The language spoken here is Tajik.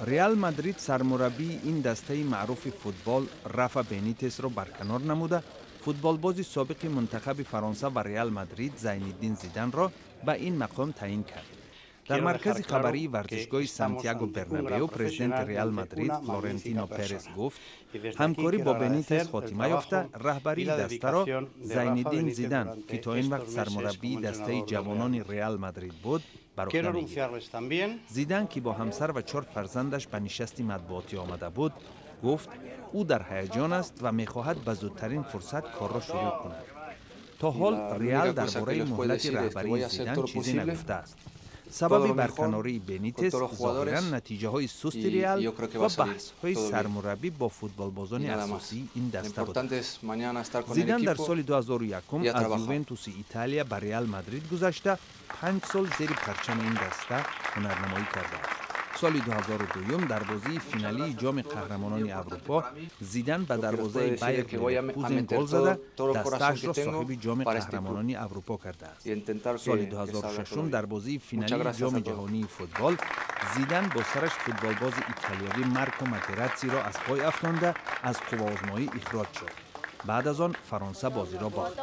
Реал Мадрид сармураббии ин дастаи маъруфи футбол Рафа Бенитесро барканор намуда, футболбози собиқи мунтахаби Фаронса ва Реал Мадрид Зайниддин Зиданро ба ин мақом таъин кард. Дар маркази хабарии варзишгоҳи Сантьяго Бернабеу президенти Реал Мадрид Флорентино Перес гуфт, ҳамкорӣ бо Бенитес хотима ёфта, раҳбарии дастаро Зайниддин Зидан, ки то ин вақт сармураббии дастаи ҷавонони Реал Мадрид буд, бар уҳда мегирад. Зидан, ки бо ҳамсар ва чор фарзандаш ба нишасти матбуотӣ омада буд, гуфт, ӯ дар ҳаяҷон аст ва мехоҳад ба зудтарин фурсат корро шурӯъ кунад. То ҳол Реал дар бораи муҳлати раҳбарии Зидан чизе нагуфтааст. Сабаби барканории Бенитес зоҳиран натиҷаҳои сусти Реал ва баҳсҳои сармураббӣ бо футболбозони асосии ин даста буд. Зидан дар соли 2001 аз Ювентуси Италия ба Реал Мадрид гузашта, 5 сол зери парчами ин даста ҳунарнамоӣ кардааст. Соли 2002 дар бозии финалии Ҷоми қаҳрамонони Аврупо Зидан ба дарвозаи Байер Леверкузен гол зада, дастаашро соҳиби Ҷоми қаҳрамонони Аврупо кардааст. Соли 2006 дар бозии финалии Ҷоми ҷаҳонии футбол Зидан бо сараш футболбози италиявӣ Марко Матератсиро аз пой афтонда, аз қувваозмоӣ ихроҷ шуд. Баъд аз он Фаронса бозиро бохт.